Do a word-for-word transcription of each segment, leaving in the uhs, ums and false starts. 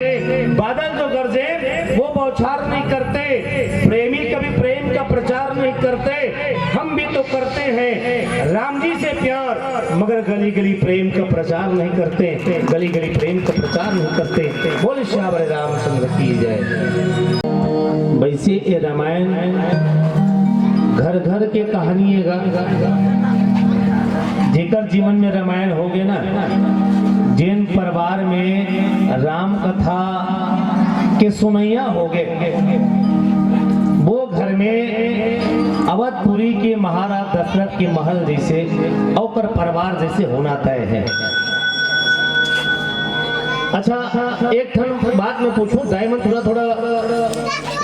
बादल जो गरजे, वो बौछार नहीं करते। प्रेमी कभी प्रेम का प्रचार नहीं करते। हम भी तो करते हैं राम जी से प्यार, मगर गली गली प्रेम का प्रचार नहीं करते, गली गली प्रेम का प्रचार नहीं करते। बोले सियावर रामचंद्र की जय। वैसे ये रामायण घर घर के कहानी हे गा। जेकर जीवन में रामायण होगे ना, जेन परिवार में राम कथा के सुनइया होगे, वो घर में अवधपुरी के महाराज दशरथ के महल जैसे, ओकर परिवार जैसे होना तय है। अच्छा, एक ठन बात मैं पूछूं, दाई मन थोड़ा थोड़ा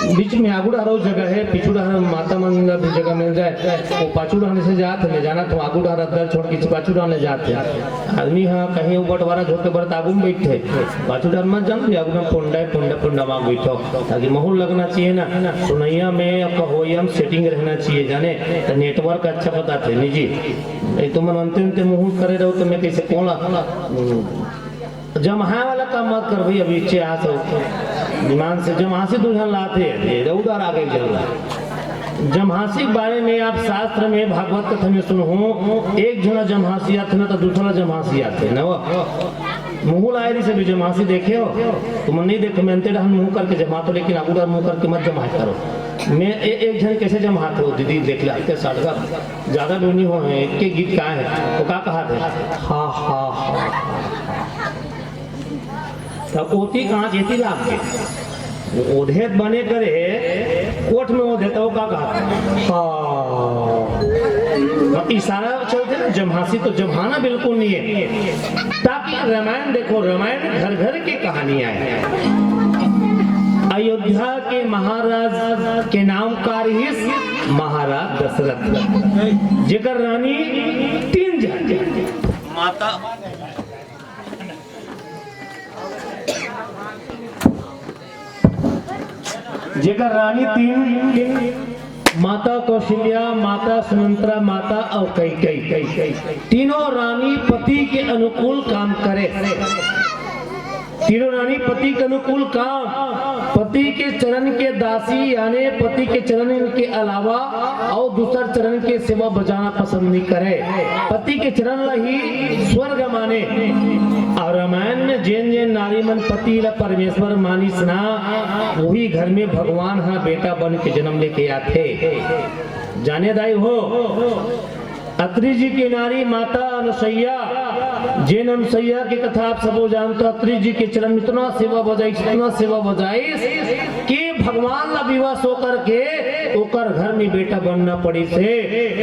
बीच में आगू डहर जगह है, पीछू डहर माता मन ला भी जगह मिल जाए। वो पाछू डहर से जात है, मैं जाना तो आगू डहर दर छोड़ के पाछू डहर ले जात है। आदमी हाँ कहीं वो बंटवारा छोड़ के बरत आगू में बैठे, पाछू डहर मत जान भी आगू में पुंडा है, पुंडा पुंडा मांग बैठो, ताकि माहौल लगना चाहिए ना। सुनैया में कहोया में सेटिंग रहना चाहिए, जाने तो नेटवर्क अच्छा बताते निजी। एक तो मन अंते अंते मुहूर्त करे रहो तो मैं कैसे कोला जमहा वाला काम मत कर भाई। अभी इच्छे हाथ हो विमान से जमहा से दुल्हन लाते हैं, ये उधर आ गए जरूर। जमहासी के बारे में आप शास्त्र में भागवत कथा में सुनो हो, एक जना जमहासी आथे ना तो दूसरा जमहासी आथे ना वो। मुहुल आयरी से भी जमहासी देखे हो, तुम नहीं देखे, मैं अंते डहन मुंह करके जमा तो, लेकिन आगू डहर मुंह करके मत जमा करो। मैं ए, एक जन कैसे जमहाते हो दीदी, देख ले आपके साथ का ज्यादा भी नहीं हो है, एक के गीत का है तो का कहा थे, हा हा हा। तब ओती कहाँ जेती लाग के ओधे बने करे कोठ में ओधे तो का कहा थे, हाँ। इशारा चलते ना, जमहासी तो जमहाना बिल्कुल नहीं है। ताकि रामायण देखो, रामायण घर घर की कहानी है। अयोध्या के महाराज के नाम का रहिस महाराज दशरथ, जेकर रानी तीन झन, माता, जेकर रानी तीन, माता कौशल्या, माता सुमित्रा, माता अउ कैकेयी। तीनों रानी पति के अनुकूल काम करे। तीनों रानी पति के अनुकूल काम, पति के चरण के दासी, यानी पति के चरण के अलावा अउ दूसर चरण के सेवा बजाना पसंद नहीं करे। पति के चरण ला ही स्वर्ग माने। अउ रामायण में जेन जेन नारी मन पति ला परमेश्वर मानिस ना, वही घर में भगवान ह बेटा बन के जन्म लेके आथे। जाने दाई हो, अत्रि जी के नारी माता अनुसैया, जेन अनुसैया के कथा आप सबो जानत हो, अत्रि जी के चरण में इतना सेवा बजाइस, इतना सेवा बजाइस कि भगवान ला विवश होकर के ओकर घर में बेटा बनना पड़िस हे।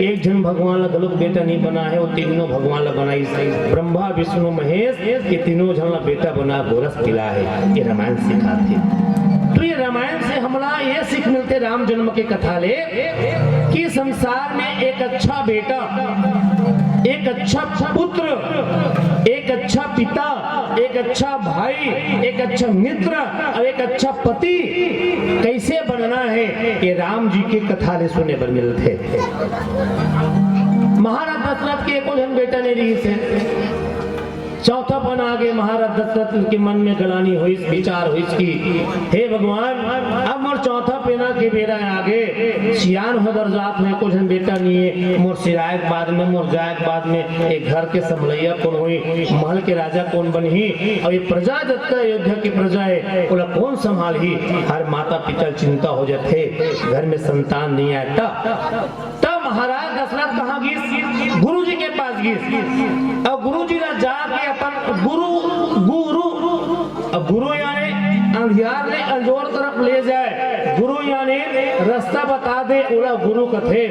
एक झन भगवान ला घलोक बेटा नहीं बना हे, वो तीनों भगवान ला बनाइस हे। ब्रह्मा, विष्णु, महेश, ये तीनों झन ला बेटा बना गोरस पिला हे। ये रामायण सिखाथे। तो ये रामायण से हमला ये सीख मिलथे राम जन्म के कथा ले कि संसार में एक अच्छा बेटा, एक अच्छा पुत्र, एक अच्छा पिता, एक अच्छा भाई, एक अच्छा मित्र अउ एक अच्छा पति कैसे बनना हे, ये राम जी के कथा ले सुने बर मिलथे। महाराज दशरथ के एको झन बेटा नहीं रहिस हे। चौथापन आगे महाराज दशरथ के मन में गलानी होइस, विचार होइस कि हे भगवान, अब मोर चौथापन के बेरा आगे, सियान हो बर जात हों, एको झन बेटा नहीं हे, मोर सिराय के बाद में, मोर जाय के बाद में एक घर के संभलैया कोन होही, महल के राजा कोन बनही, अउ ये प्रजा जतका अयोध्या के प्रजा हे, ओला कोन संभालही? हर माता पिता ल चिंता हो जाथे, घर में संतान नहीं आय त। तब महाराज दशरथ कहाँ गिस? गुरु जी के पास गिस। अउ गुरु जी ला जाके अपन गुरु, गुरु, अब गुरु यानी अंधियार ले अंजोर तरफ ले जाए, गुरु यानी रास्ता बता दे, ओला गुरु कथे।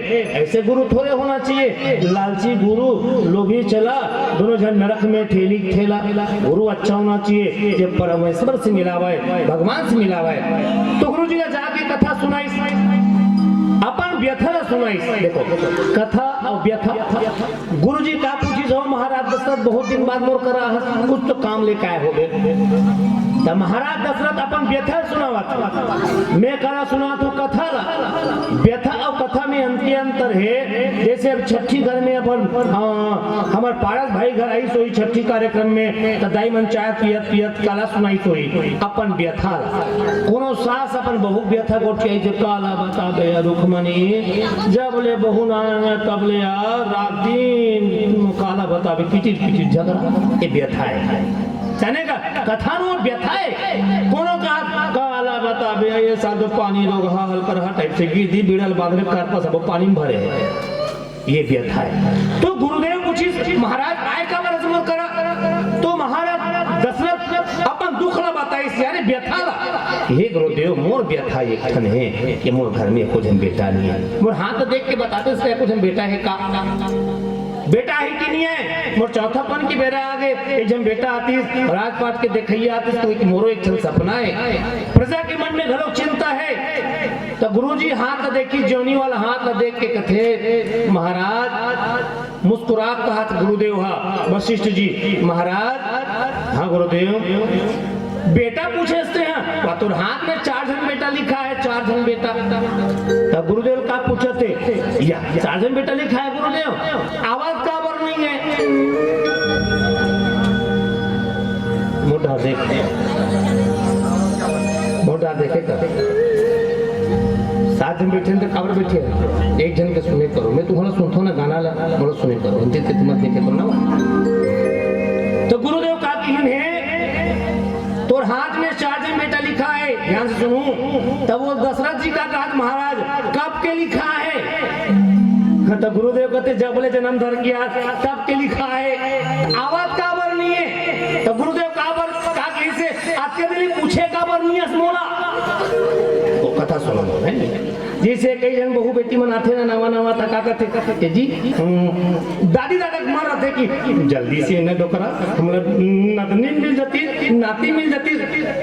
ऐसे गुरु थोड़े होना चाहिए, लालची गुरु, लोभी चेला, दोनों झन नरक में ठेली ठेला। गुरु अच्छा होना चाहिए, जे परमेश्वर से मिलावे, भगवान से मिलावे। तो गुरु जी ला जाके कथा सुनाइस, अपन व्यथा ला सुनाइस। देखो, कथा अउ व्यथा। गुरु जी का पूछिस हो महाराज दशरथ, बहुत दिन बाद मोर करा हस, कुछ तो काम लेके आए होबे। त महाराज दशरथ अपन व्यथा सुनावत, मैं काला सुनात हूँ कथा ला। व्यथा अउ कथा में अंते अंतर हे। जैसे अब छठी घर में अपन, अ, हमर पारस भाई घर आइस होही छठी कार्यक्रम में, त दाई मन चाय पियत पियत काला सुनाइस होही अपन व्यथा ला। कोनो सास अपन बहू व्यथा गोठियाइस हे, काला बताबे यार रुक्मणी, जब ले बहू ना आए तब ले यार रात दिन काला बताबे, किचिर किचिर झगड़ा, ये व्यथा हे। जाने का कथा नो व्यथा हे। कोनो का काला बताबे, ये साधु पानी लोग हा हल्कर हा टाइप से गिर दी, बीड़ल बांध के कारपा सब पानी में भरे हे। ये व्यथा हे। तो गुरुदेव पूछिस, महाराज आय काबर अइसे मोर करा? तो महाराज दशरथ अपन दुख ला बताइस, यानी व्यथा ला। हे गुरुदेव, मोर व्यथा एक ठन हे कि मोर घर में एको झन बेटा नहीं हे। मोर हाथ देख के बताते से एको झन बेटा हे का? बेटा हे कि नहीं हे? मोर चौथापन के बेरा आ गे, एक झन बेटा आतिस, राजपाट के देखइया आतिस, तो एक मोरो एक ठन सपना हे। प्रजा के मन में घलो चिंता हे। त गुरुजी हाथ ला देखिस, जोनी वाला हाथ ला देख के कथे, महाराज, मुस्कुरा कहत गुरुदेव हा, वशिष्ठ जी, महाराज, हाँ गुरुदेव, बेटा पूछे से हा, वा तोर हाथ में चार झन बेटा लिखा हे, चार झन बेटा। त गुरुदेव का पूछत हे, या चार झन बेटा लिखा हे गुरुदेव, आवाज काबर नहीं हे? मोटा देख, मोटा देखे का। सात झन बैठे त काबर बैठे? एक झन के सुने करो। मैं तुम्हारा सुनता हूँ ना गाना ला, मोला सुने करो। अंते ते तुम देखे तो ना। तो गुरुदेव का किहिन हे, तोर हाथ में चार झन बेटा लिखा हे, ध्यान से सुनहू। तब वो दशरथ जी का कहत, महाराज, कब के लिखा हे? हाँ, तो गुरुदेव कहते, जब ले जन्म धर किया, तब के लिखा हे। आवाज काबर नहीं हे? तो गुरुदेव काबर, का कही से, आज के दिन पूछे काबर नहीं हे मोला? वो कथा सुनो, है? जैसे कई झन बहू बेटी मन आथे ना, नवा नवा, त का कहते, कहते जी, हम्म, दादी दादा के मन रहिथे कि जल्दी से ना डोकरा, हमला नतनी मिल जाती, नाती मिल जाती।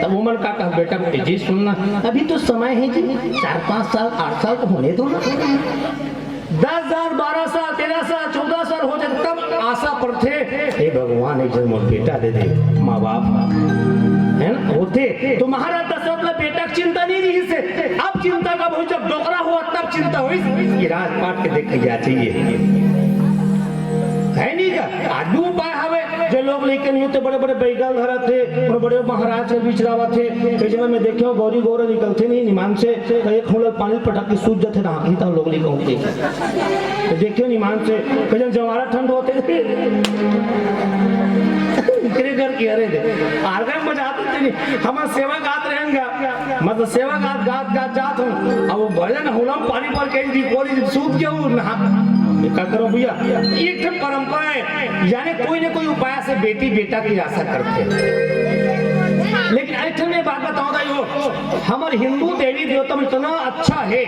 तब वो मन का कहा, बेटा, ए जी सुन ना, अभी तो समय हे जी, चार पाँच साल, आठ साल तो होने दो ना। दस साल, बारह साल, तेरह साल, चौदह साल हो जाए, तब आशा पड़थे, हे भगवान, एक झन मोर बेटा दे दे, माँ बाप, है ना, होथे। तो महाराज दशरथ ला बेटा के चिंता नहीं रहिस हे। अब चिंता कब होई? जब डोकरा हुआ, तब चिंता होई कि राजपाट के देखे जाना चाहिए। हे नहीं का? आज भी उपाय हवे, जो लोग लइका नहीं होथे, बड़े-बड़े बैगा ल धरथे, अउ बड़े महाराज के बीच लावथे। कई जगह में देखे हो, गौरी गौरा निकलथे नहीं निमान से, त एक घूंट पानी पटक के सूत जाथे, ना ही त लोग लइका होथे। त देखे हो निमान से, कई जगह जवारा ठंड होथे। तेरे घर की, अरे दे, आरगन बजाते थे नहीं, हमर सेवा गात रहेंगा। मतलब सेवा गात, गात, गात जात हूँ। अब वो भजन हुलम पानी पर कहीं दी कोरी सूत के हूँ ना। मैं का करूँ भैया? एक ठे परंपरा हे, यानी कोई ना कोई उपाय से बेटी बेटा की आशा करथे। लेकिन एक ठे मैं बात बताऊँ दाई हो, हमर हिंदू देवी देवता में इतना अच्छा हे,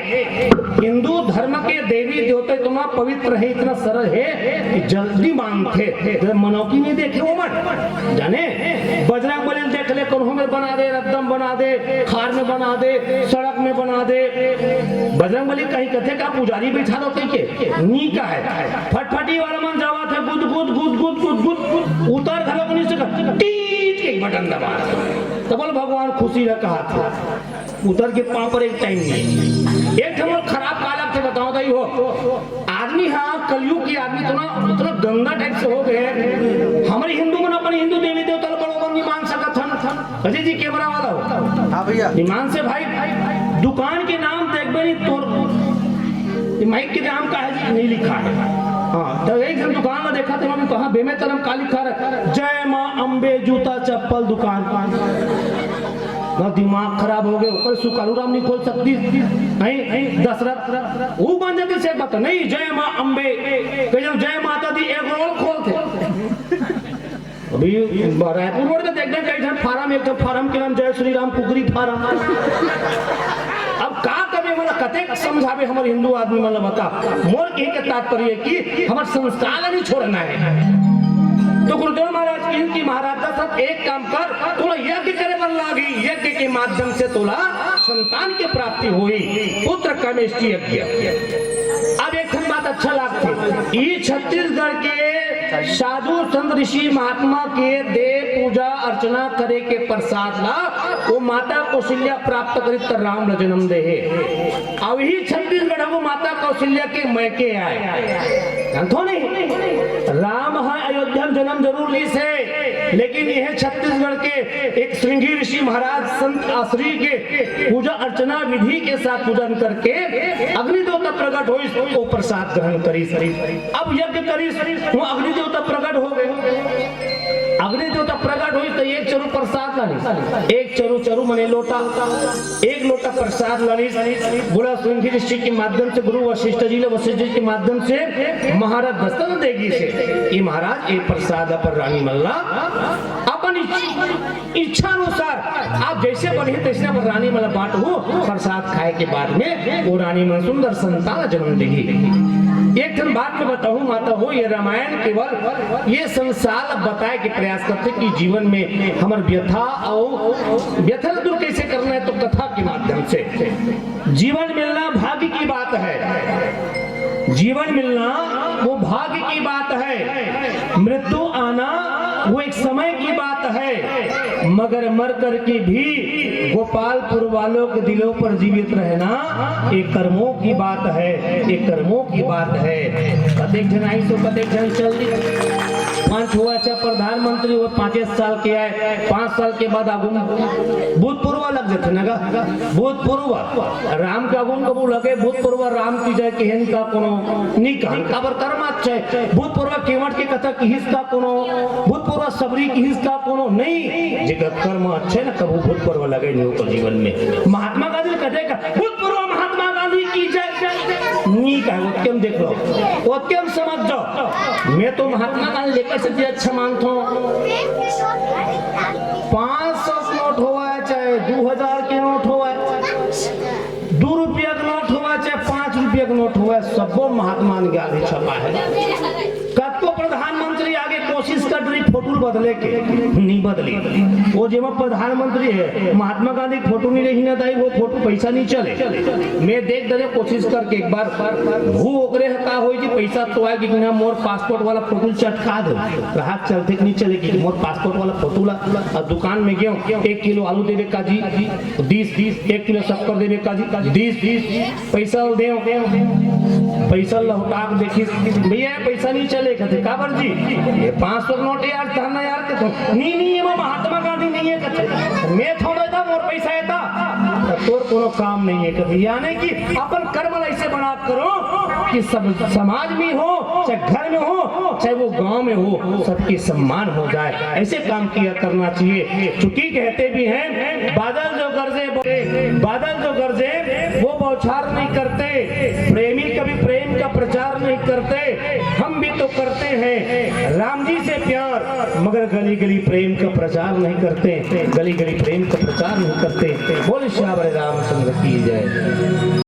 हिंदू धर्म के देवी देवता इतना पवित्र हे, इतना सरल हे कि जल्दी मानथे। जब मनौकी नहीं देखे वो मन, जाने, बजरंग बली देख ले, कोनहू में बना दे, रद्दम बना दे, खार में बना दे, सड़क में बना दे। बजरंग बली कहीं कथे का पुजारी बैठा दो कहीं के? नी का हे। फटफटी वाला मन जावत हे, गुद, गुद, गुद, गुद, गुद, गुद, उतर घलो नहीं सका, टीट के एक बटन दबा। तो बोल भगवान खुशी न कहा था। उतर के पाँव पर एक टाइम नहीं। एक ठो मोर खराब कालक थे बताओ दाई हो। आदमी हा कलयुग के आदमी इतना, इतना गंदा टाइप से हो गए। हमर हिंदू मन अपन हिंदू देवी देवता ल बरोबर नहीं मान सकत हन। अजय जी कैमरा वाला हो। हाँ भैया। ईमान से भाई, दुकान के नाम देखबे नहीं तोर, ये माइक के नाम का हे जी? नहीं लिखा हे। हाँ, तो एक झन दुकान ला देखा थे, मैं कहा बेमे तरम का लिखा रहे, जय माँ अम्बे जूता चप्पल दुकान। ना दिमाग खराब हो गए, ओकर सुकालू राम नहीं खोल सकती, नहीं दशरथ, वो बन जाते से बात नहीं, जय माँ अम्बे, कहीं जय माता दी एग रोल खोलथे। अभी रायपुर रोड में देखना कई ठन फार्म, एक ठन फार्म के नाम जय श्री राम कुकरी फार्म। अब का कबे, मतलब कते समझाबे हमर हिंदू आदमी, मतलब बता। मोर कहे के तात्पर्य कि हमर संस्कार ला नहीं छोड़ना हे। तो गुरुदेव महाराज कहिन कि महाराज दशरथ एक काम कर, तोला यज्ञ करे बर लागी, यज्ञ के माध्यम से तोला संतान के प्राप्ति होई, पुत्र कामेष्टि यज्ञ। अब एक ठन बात अच्छा लागथे, ई छत्तीसगढ़ के साधु संत ऋषि महात्मा के दे पूजा अर्चना करे के प्रसाद ला वो माता कौशल्या प्राप्त करिस त राम ला जन्म दे हे। अब ही छत्तीसगढ़ वो माता कौशल्या के मैके आय। जानथो नहीं, राम ह अयोध्या में जन्म जरूर लीस हे, लेकिन यह छत्तीसगढ़ के एक श्रृंगी ऋषि महाराज संत आश्री के पूजा अर्चना विधि के साथ पूजन करके अग्नि देवता प्रकट होइस, वो प्रसाद ग्रहण करिस। अब यज्ञ करिस, वो अग्नि देवता प्रकट हो गए। अग्नि देवता प्रकट होइस त एक चरू प्रसाद लानिस, एक चरू, चरू मने लोटा, एक लोटा प्रसाद लानिस। बूढ़ा श्रृंगी ऋषि के माध्यम से, गुरु वशिष्ठ जी ले, वशिष्ठ जी के माध्यम से महाराज दस्तन दे गिस हे, ये महाराज, ये प्रसाद अपन रानी मन ला अपन इच-, इच्छा अनुसार आप जैसे बने तैसे अपन रानी मन ला बांटहू। प्रसाद खाए के बाद में वो रानी मन सुंदर संतान जन्म देही। एक ठन बात मैं बताहूँ माता हो, ये रामायण केवल ये संसार ला बताए के प्रयास करथे कि जीवन में हमर व्यथा अउ व्यथा ला दूर कैसे करना है, तो कथा के माध्यम से। जीवन मिलना भाग्य की बात है, जीवन मिलना वो भाग्य की बात है, मृत्यु आना वो एक समय की बात है, मगर मर करके भी गोपालपुर वालों के दिलों पर जीवित रहना एक कर्मों की बात है, एक कर्मों की बात है। कतेक झन आइस हो, कतेक झन चल दिस। पंच होवय चाहे प्रधानमंत्री होवय, पाँचे साल के आय, पाँच साल के बाद आगू म भूतपूर्व लग जाथे ना गा। भूतपूर्व, राम के आगू म कभू लगे भूतपूर्व राम की जय किहेन का कोनो नी कहन, काबर कर्म अच्छा हे। भूतपूर्व केवट के कथा किहिस का कोनो, भूतपूर्व सबरी किहिस का कोनो, नहीं। जेकर कर्म अच्छा हे ना, कभू भूतपूर्व लगे नहीं ओकर जीवन में। महात्मा गांधी कथे का भूतपूर्व महात्मा गांधी की जय, नी कहे, ओतके म देख लो, ओतके म समझ जाओ। मैं तो महात्मा गांधी लेकर से भी अच्छा मानता हूँ। पाँच सौ के नोट होवय चाहे दू हजार के नोट होवय, दू रुपया के नोट होवय चाहे पाँच रुपया के नोट होवय, सब्बो महात्मा गांधी छपा हे। कतको प्रधानमंत्री आगे कोशिश कर रही फोटो बदले के, नहीं बदली। वो जेमा प्रधानमंत्री हे, महात्मा गांधी के फोटो नहीं रही ना दाई, वो फोटो पैसा नहीं चले। मैं देख डरे कोशिश करके एक बार, वो ओकरे ह का होई कि पैसा तो आए कि ना, मोर पासपोर्ट वाला फोटो चटका दो। ग्राहक चलथे कि नहीं चले कि मोर पासपोर्ट वाला फोटो ला। अब दुकान में गयो, एक किलो आलू देवे का जी, दीस, दीस, एक किलो शक्कर देवे का जी, दीस, दीस। पैसा ल देव, पैसा लहुटा के देखिस, "भैया, पैसा नहीं चले," कथे, "काबर जी?" "ये पाँच सौ नोट यार, धरना यार," कथे, "नहीं, नहीं, ये महात्मा गांधी नहीं है," कथे, "मैं थोड़ा था, मोर पैसा है था, तो तोर कोनो काम नहीं है," कथे। यानी कि अपन कर्म ऐसे बना करो कि सब समाज में हो, चाहे घर में हो, चाहे वो गांव में हो, सबके सम्मान हो जाए। ऐसे काम किया करना चाहिए। चूंकि कहते भी हैं, बादल जो गरजे, बादल जो गरजे, वो बौछार नहीं करते। प्रेमी कभी प्रेम का प्रचार नहीं करते। हम भी तो करते हैं राम जी से प्यार, मगर गली गली प्रेम का प्रचार नहीं करते, गली गली प्रेम का प्रचार नहीं करते। बोल सियावर रामचंद्र की जय।